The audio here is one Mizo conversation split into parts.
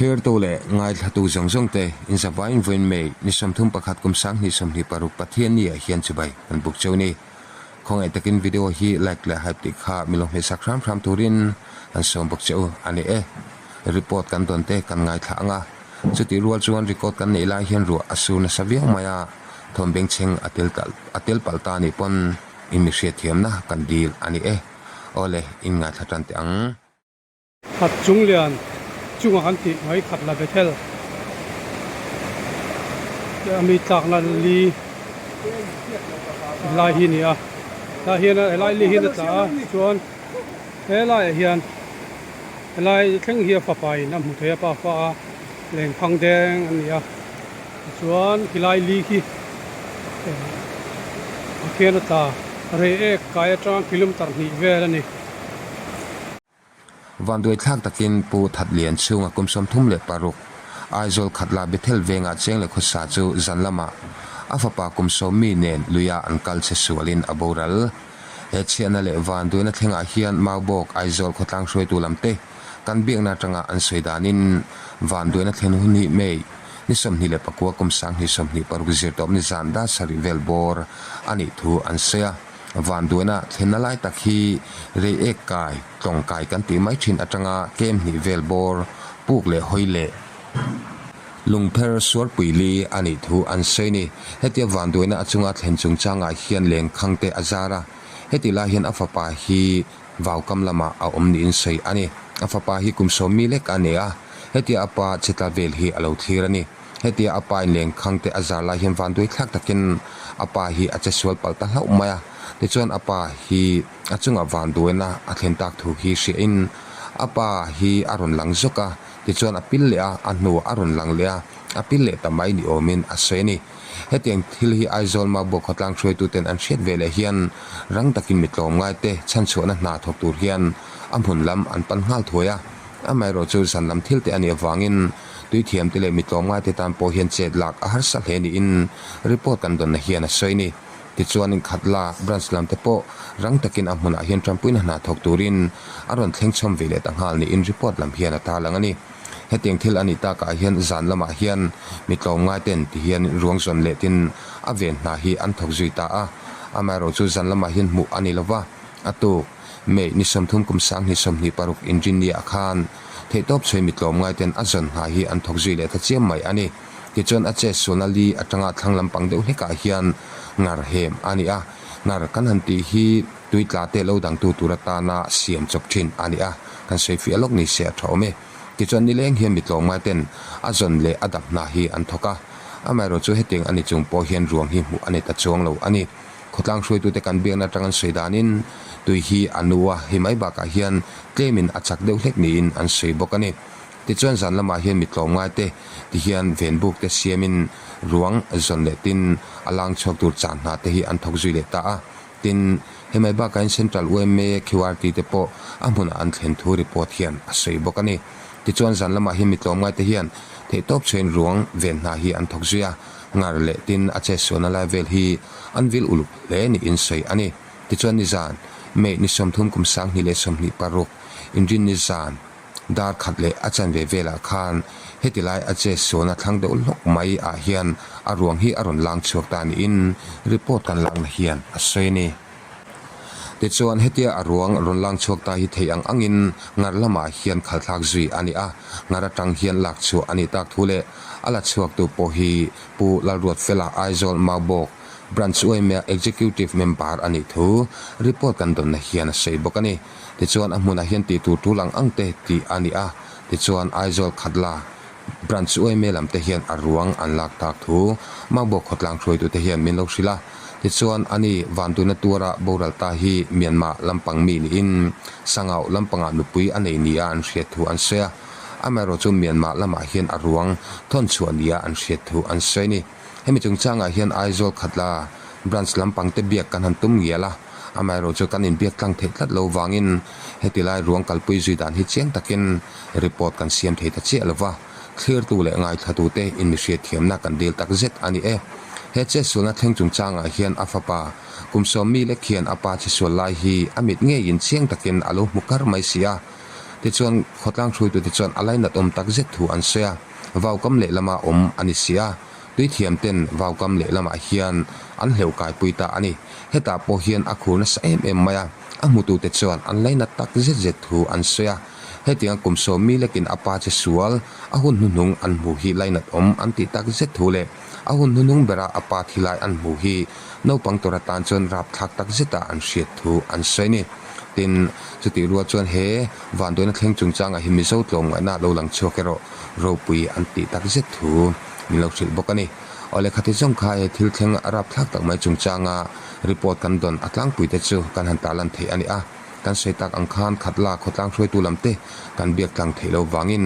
Thlirtu leh ngaithlatu zawng zawng te in zavaiin vawiin May ni 31 kum 2026 Pathian ni ah hian chibai kan buk cheu ni. Khawngaih takin video hi like leh hype tih kha mi lo hmehsak hram hram turin an sawm bawk che u a ni e. Report kan dawn te kan ngaithla ang a, chutih rual chuan record kan neih lai hian ruah a sur nasa viau mai a, thawm bengchheng a tel a tel palh ta nih pawn in mi hriatthiamna kan dil a ni e. Awle, in ngaithla tan teh ang. Khat chung lian chunga kan tih mai khat la Bethel te a mi tlakna li lai hi a ni a tah hian helai li hian a tla a chuan helaiah hian helai thleng hi a fapa in a hmu thei a pa fa a lengphang deng a ni a tichuan helai li khi a khian a tla rei ek kai atanga kilometer hnih vel a ni. Vanduai thlak takin Pu Thatlian chhunga kum 36 Aizawl Khatla Bethel vengah cheng leh khawsa chu zan lamah a fapa kum sawm mi nen luia an kal che sualin a boral. He chhiatna leh vanduaina thlengah hian Maubawk Aizawl khawtlang hruaitu lamte kan biakna atanga an sawi danin vanduaina thlen hun hi May ni 29 kum 2026 zirtawp ni zan dar sarih vel bawr a nih thu an sawi a. Vanduaina thlenna lai tak hi rei ek kai, tlawng kai kan tih mai thin atanga kem hnih vel bawr, puk leh hawi leh lungpher sualpui li a nih thu an sawi ni. Hetia vanduaina a chunga thlen chungchangah hian lengkhang te a zar a, heti lai hian a fapa hi vaukam lamah a awm niin sawi a ni. A fapa hi kum sawm mi lek a nei a, hetia a pa che tla vel hi a lo thlir a ni. Hetia a pa in lengkhang te a zar lai hian vanduai thlak takin a pa hi a che sual palh ta hlauh mai a. Tichuan a pa hi a chungah vanduaina a thlen tak thu hi hriah in a pa hi a rawn lang zawk a, tichuan a pil leh a, a hnuah a rawn lang leh a, a pil leh ta mai ni awmin a sawi a ni. Hetiang thil hi Aizawl Maubawk khawtlang hruaituten an hriat ve leh hian rang takin mi tlawmngai te chhanchhuahna hna thawk tur hian a hmun lam an pan nghal thuai a. Amaherawhchu zan lam thil te a nih avangin Tui thiamte leh mi tlawmngaite tan pawh hian chet lak a harsa hle niin report kan dawnna hian a sawi a ni. Tichuan Khatla branch lamte pawh rang takin a hmunah hian tanpuina hna thawk turin a rawn thleng chhawm ve leh ta nghal niin report lam hian a tarlang a ni. Hetiang thil a nih takah hian zan lamah hian mi tlawmngaiten ti hian ruang zawn lehtin a ven hna hi an thawk zui ta a. Amaherawhchu zan lamah hian hmuh a ni lova, a tuk May ni 30 kum 2026 inrinni ah khan Theihtawp chhui mi tlawmngai ten a zawn hna hi an thawk zui leh ta chiam mai a ni. Tichuan a che sualna li atanga thlang lampang deuh hlekah hian ngar hem a ni a. Ngar kan han tih hi tui tla te lo dangtu tur atana siam chawp thin a ni a, kan sawi fiah lawk ni se a tha awm e. Tichuan nileng hian mi tlawmngai ten a zawn leh a dap hna hi an thawk a. Amaherawhchu hetiang a ni chung pawh hian ruang hi hmuh a ni ta chuang lo a ni. Khawtlang hruaitute kan biakna atang an sawi danin tui hi a nu a, hei mai bakah hian tlemin a chak deuh hlek niin an sawi bawk a ni. Tichuan zan lamah hian mi tlawmngai te ti hian venbuk te siamin ruang zawn leh tin a lang chhuak tur chan hna te hi an thawk zui leh ta a. Tin, hei mai bakah hian Central yma QRT te pawh a hmunah an thlen thu report hian a sawi bawk a ni. Tichuan zan lamah hian mi tlawmngai te hian theihtawp chhuain ruang ven hna hi an thawk zui a, ngar leh tin a chetsualna lai vel hi an vil uluk hle niin sawi a ni. Tichuan nizan, May ni 30 kum 2026, inrin nizan, dar khat leh a chanve velah khan heti lai a chetsualna thlang deuh hlawk mai ah hian a ruang hi a rawn lang chhuak ta niin report kan lakna hian a sawi a ni. Tichuan hetia a ruang rawn lang chhuak ta hi thei ang angin ngar lamah hian khalthlak zui a ni a, ngar atang hian lak chhuah a nih tak thu leh a la chhuaktu pawh hi Pu Lalruatfela Aizawl Maubawk Branch yma Executive Member a nih thu report kan dawnna hian a sawi bawk a ni. Tichuan a hmunah hian tih tur tul ang ang te tih a ni a, tichuan Aizawl Khatla Branch yma lam te hian a ruang an lak tak thu Maubawk khawtlang hruaitute hian min lo hrilh a. Tichuan ani Vantuna tuara boral ta hi Myanmar lampang mi niin Sangau lampangah nupui a nei nia an hriat thu an sawi a. Amaherawh chu Myanmar lamah hian a ruang thawn chhuah nia an hriat thu an sawi a ni. Hemi chungchangah hian Aizawl Khatla Branch lampang te biak kan han tum ngial a, amaherawh chu kan inbiak tlang theih tlat lo vangin heti lai ruang kalpui zui dan hi chiang takin report kan siam thei ta chiah lo va, thlirtu leh ngaithlatute in mi hriatthiamna kan dil tak zet a ni e. He chetsualna thleng chungchangah hian a fapa kum sawm mi lek hian a pa chhesual lai hi a mit ngeiin chiang takin a lo hmu kar mai si a. Tichuan, khawtlang hruaitute chuan a lainat awm tak zet thu an sawi a, vaukam lehlama awm a ni si a, tuithiam ten vaukam lehlamah hian an hleuh kaipui ta a ni. Hetah pawh hian a khur nasa em em mai a, a hmutute chuan an lainat tak zet zet thu an sawi a. Hetianga kum sawmmi lekin a pa che sual, a hun hnuhnung an hmuh hi lainat awm an tih tak zet thu leh a hun hnuhnung bera a pa thi lai an hmuh hi naupang tur atan chuan rapthlak tak zeta an hriat thu an sawi a ni. Tin, chutih rual chuan he vanduaina thleng chungchangah hi Mizo tlawmngaihna lo lang chhuak erawh ropui an tih tak zet thu min lo hrilh bawk a ni. Aw lehkha ti zawng kha he thil thleng rapthlak tak mai chungchanga report kan dawn a tlangpuite chu kan han tarlan theih a ni a. Kan sawi tak ang khan Khatla khawtlang hruaitu lam te kan biak tlang theih loh vangin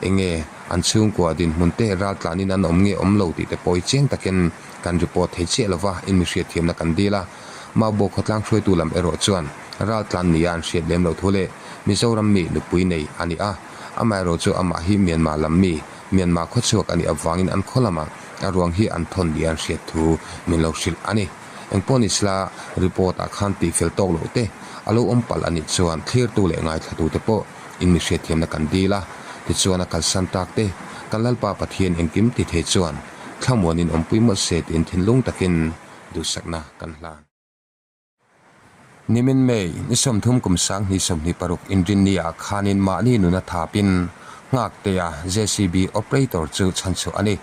eng nge an chhungkua dinhmun te raltlanin an awm nge awm lo tih te pawh hi chiang takin kan report thei chiah lova in mi hriatthiamna kan dil a. Maubo khawtlang hruaitu lam erawh chuan raltlan nia an hriat lem loh thu leh Mizoram mi nupui nei a ni a, amaherawh chu amah hi Myanmar lam mi, Myanmar khawchhuak a nih avangin an khaw lamah a ruang hi an thawn nia an hriat thu min lo hrilh a ni. Engpawh ni sela report ah khan tihfel tawk loh te a lo awm palh a nih chuan thlirtu leh ngaithlatu te pawh in mi hriatthiamna kan dil a, tichuan a kalsan tak te kan Lalpa Pathian engkim ti thei chuan thlamuanin awmpui mawlh se tiin thinlung takin duhsakna kan hlan. Nimin May ni 30 kum 2026 Inrinni ah khanin mahni nuna thapin Nghaktea JCB operator chu chhanchhuah a ni.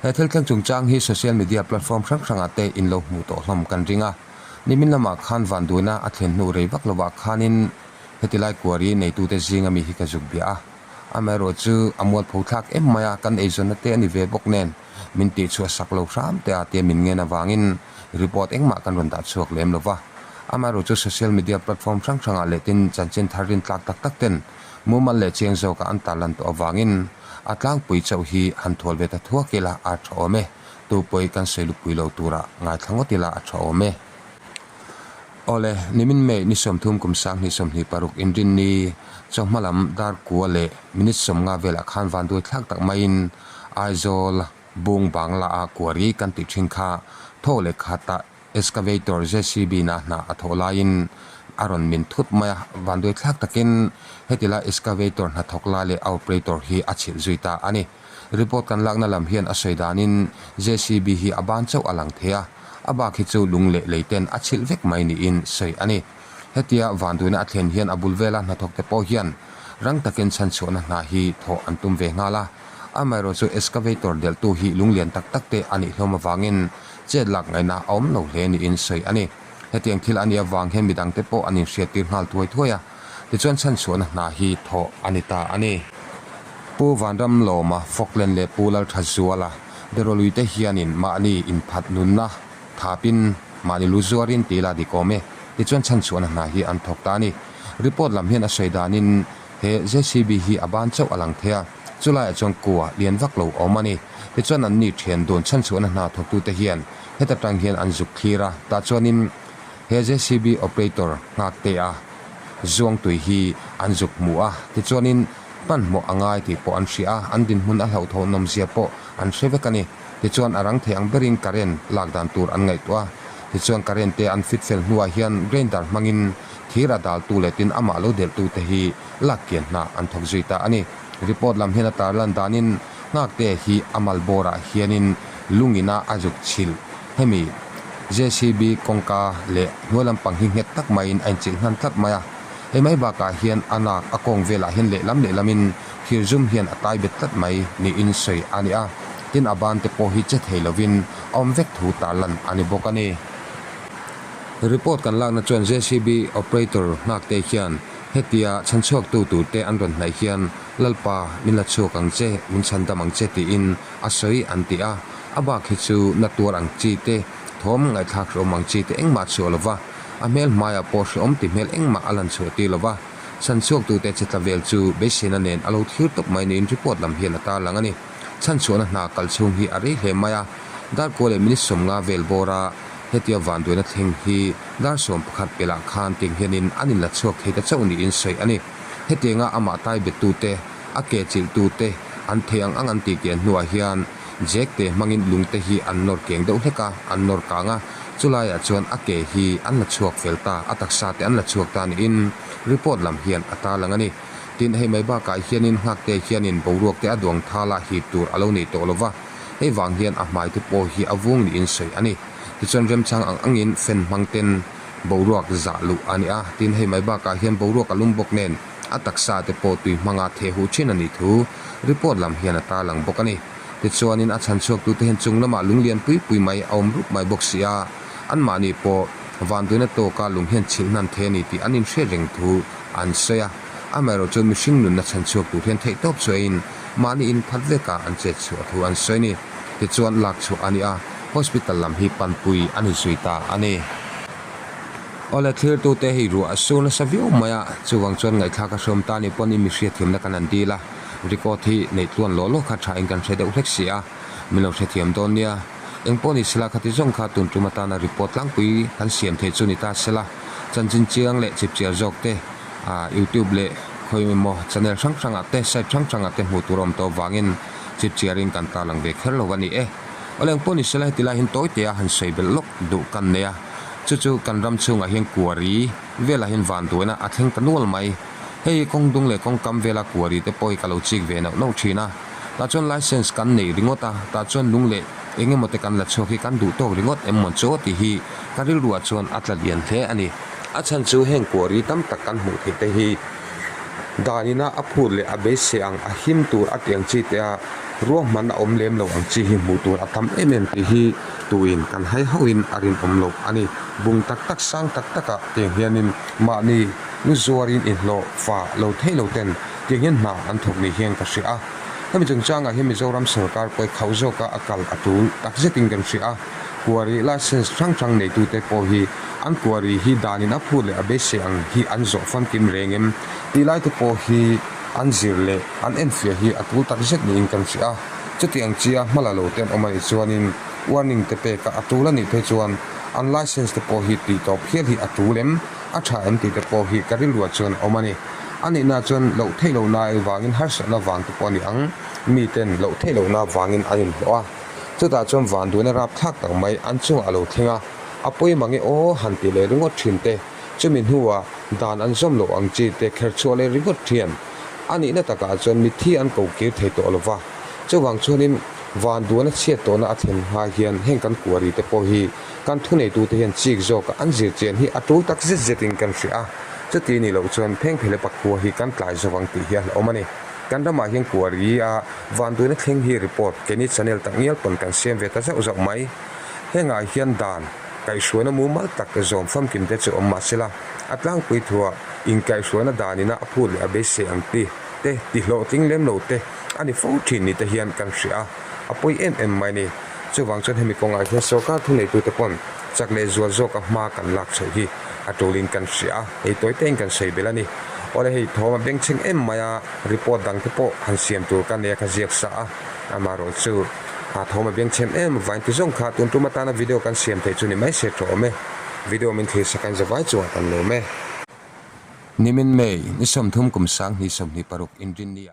He thil thleng chungchang hi social media platform hrang hrangah te in lo hmuh tawh hlawm kan ring a. Nimin lamah khan vanduaina a thlen hnu rei vak lovah khanin heti lai kuari neitute zinga mi hi ka zuk bia a. Amaherawh chu a mualpho thlak em mai a, kan eizawnna te a ni ve bawk nen min tihchhuah sak lo hram te a tia min ngen avangin report engmah kan rawn dah chhuak lem lo va. Amaherawh chu social media platform hrang hrangah leh tin chanchin thar rin tlak tak tak ten mumal leh chiang zawkah an tarlan tawh avangin a tlangpui chauh hi han thual ve ta thuak ila a tha awm e. Tu pawi kan sawi lupui lo turah ngaithla ngawt ila a tha awm e. Awle, nimin May ni 30 kum 2026 inrinni chawhma lam dar kua leh minute 50 velah khan vanduai thlak tak maiin Aizawl bung bangla a kuari kan tih thin kha thaw leh khatah Excavator JCB na hna a thawh laiin a rawn min thut mai a, vanduai thlak takin heti lai excavator hnathawk lai leh a operator hi a chhilh zui ta a ni. Report kan lakna lam hian a sawi danin JCB hi a ban chauh a lang thei a, a bak hi chu lung leh lei ten a chhilh vek mai niin sawi a ni. Hetia vanduaina a thlen hian a bul vela hnathawk te pawh hian rang takin chhanchhuahna hna hi thawh an tum ve nghal a, amaherawhchu chu excavator delhtu hi lunglian tak tak te a nih hlawm avangin Chet lak ngaihna a awm lo hle niin sawi a ni. Hetiang thil a nih avang hian midangte pawh an inhriattir nghal thuai thuai a, tichuan chhanchhuahna hna hi thawh a ni ta a ni. Pu Vanramlawma, Falkland leh Pu Lalthazuala, Berawluite hianin mahni inphat nunna thapin mahni lu zuarin ti ila dik awm e, tichuan chhanchhuahna hna hi an thawk ta a ni. Report lam hian a sawi danin he JCB hi a ban chauh a lang thei a, chulaiah chuan kua lian vak lo awm a ni. Tichuan an ni thian dun chhanchhuahna hna thawktute hian heta tang hian an zuk thlir a, tah chuanin he JCB operator nghaktea zuangtui hi an zuk hmu a, tichuanin hmanhmawh a ngai tih pawh an hria a, an dinhmun a hlauhthawn nawmzia pawh an hre vek a ni. Tichuan a rang thei ang berin current lak dan tur an ngaihtuah a, tichuan current te an fit fel hnuah hian grinder hmangin thir a daltu leh tin amah lo delhtute hi lak kian hna an thawk zui ta a ni. Report lam hian a tarlan danin Nghakte hi a mal bawrah hianin lungina a zuk chhilh. Hemi JCB kawngka leh hnuai lampang hi nghet tak maiin a inchilh hnan tlat mai a. Hei mai bakah hian a nak a kawng velah hian lehlam lehlamin thir zum hian a tai bet tlat mai niin sawi a ni a. Tin a ban te pawh hi che thei lovin a awm vek thu tarlan a ni bawk a ni. Report kan lakna chuan JCB operator Nghakte hian hetia chhanchhuaktu turte an rawn hnaih hian Lalpa, min la chhuak ang che, min chhan dam ang che tiin a sawi an ti a. A bak hi chu na tuar ang chi te, thawm ngaihthlak hrehawm ang chi te engmah chhuah lo va, a hmel hmaiah pawh hrehawm ti hmel engmah a lan chhuah tir lo va. Chhan chhuaktute che tla vel chu beiseina nen a lo thlir tawp mai niin report lam hian a tarlang a ni. Chhan chhuahna hna kal chhung hi a rei hle mai a, darkua leh minute 50 vel bawra hetia vanduaina thleng hi dar 11 pelah khan tiang hianin an inla chhuak thei ta chauh niin sawi a ni. Hetianga amah tai bettute, a ke chilhtute an thei ang ang an tih kian hnuah hian Jack te hmangin lungte hi an nawr keng deuh hlek a, an nawr kang a, chulaiah chuan a ke hi an la chhuak fel ta, a taksa te an la chhuak ta niin report lam hian a tarlang a ni. Tin, hei mai bakah hianin nghakte hianin boruak te a duang thal a, hip tur a lo nei tawh lo va, hei vang hian a hmai te pawh hi a vung niin sawi a ni. Tichuan remchang ang angin fan hmang ten boruak zah luh a ni a, tin hei mai bakah hian boruak a lum bawk nen a taksa te pawh tui hmanga theh huh thin a nih thu report lam hian a tarlang bawk a ni. Tichuanin a chhan chhuaktute hian chung lamah lung lian pui pui mai a awm rup mai bawk si a, anmahni pawh vanduaina tawka lung hian chhilh hnan thei a ni tih an inhriat reng thu an sawi a. Amaherawh chuan mihring nunna chhan chhuak tur hian theihtawp chuain mahni inphat vekah an chet chhuah thu an sawi a ni. Tichuan lak chhuah a ni a, hospital lam hi panpui a ni zui ta a ni. Awle thlirtute hei ruah a sur nasa viau mai a, chuvang chuan ngaihthlak a hreawm ta ni pawn i mi hriatthiamna kan han dil a, record hi neih tluan law law kha thain kan hre deuh hlek si a, min lo hrethiam dawn nia. Engpawh ni sela khati zawng kha tun tum atana report tlangpui kan siam theih chu ni ta sela, chanchin chiang leh chipchiar zawk te ah youtube leh khawi emaw channel hrang hrangah te site hrang hrangah te hmuh tur a awm tawh avangin chipchiarin kan tarlang ve kher lo a ni e. Awle engpawh ni sela heti lai hian tawi tea han sawi belh lawk duh kan nei a, chu chu kan ram chhungah hian kuari velah hian vanduaina a thleng ta nual mai. Hei kawng dung leh kawng kam vela kuari te pawh hi ka lo chik ve nauh nauh thin a, tah chuan license kan nei ringawt a, tah chuan lung leh eng emaw te kan la chhuak hi kan duh tawk ringawt em maw chu tih hi ka rilruah chuan a tla lian hle a ni. A chhan chu heng kuari tam tak kan hmuh theih te hi danina a phut leh a beisei ang a him tur a tih ang chi te a ruahman a awm lem lo ang chi hi hmuh tur a tam em em tih hi tuin kan hai hauhin a rinawm loh a ni. Bung tak tak sang tak takah tiang hianin mahni lu zuarin inhlawh fa lo thei lo ten tiang hian hna an thawk ni hian ka hria a. Hemi chungchangah hian Mizoram sorkar pawi khauh zawka a kal a tul tak zetin kan hria a. Kuari license hrang hrang neitute pawh hi an kuari hi danin a phut leh a beisei ang hi an zawh famkim reng em tih laite pawh hi an zir leh an enfiah hi a tul tak zet niin kan hria a. Chutiang chia hma la lo te an awm a nih chuanin warning te peka a tul a nih phei chuan an license te pawh hi tih tawp hial hi a tul em, a tha em tih te pawh hi ka rilruah chuan a awm a ni. A nihna chuan loh theih lohna avangin harsatna vang te pawh a ni ang, miten loh theih lohna vangin an inhlawh a. Chutah chuan vanduaina rapthlak tak mai an chungah a lo thleng a, a pawi mange aw han ti leh ringawt thin te, chumi hnuah dan an zawm loh ang chi te kher chhuah leh ringawt thian. A nihna takah chuan mitthi an ko kir thei tawh lo va, chuvang chuanin vanduaina chhiat tawhna a thlen hma hian heng kan kuari te pawh hi kan thuneitute hian chik zawka an zir chian hi a tul tak zet zetin kan hria a, chuti nih loh chuan phengphele pakhua hi kan tlai zawk ang tih hi a hlauhawm a ni. Kan ramah hian kuari a vanduaina thleng hi report keini channel tak ngial pawn kan siam ve ta zauh zauh mai. Hengah hian dan kaihhruaina mumal tak zawm famkim te chu awm mah sela, a tlangpui thuah inkaihhruaina danina a phut leh a beisei ang ti te ti hlawhtling lem lo te a ni fo thin ni te hian kan hria a, a pawi em em mai ni. Chuvang chuan hemi kawngah hian sorkar thuneitute pawn chak leh zual zawka hma kan lak chhoh hi a tulin kan hria a, hei tawi tein kan sawi belh a ni. Awle hei thawm a bengchheng em mai a, report dang te pawh han siam tur ka nei a ka ziak sa a, amaherawh chu a thawm a bengchhem em vain ti zawng kha tun tum atana video kan siam theih chu ni mai se tawh awm e. Video min thlir sak an zavai chungah kan lawm e. Nimin May, ni 30 kum 2026 inrinni ah.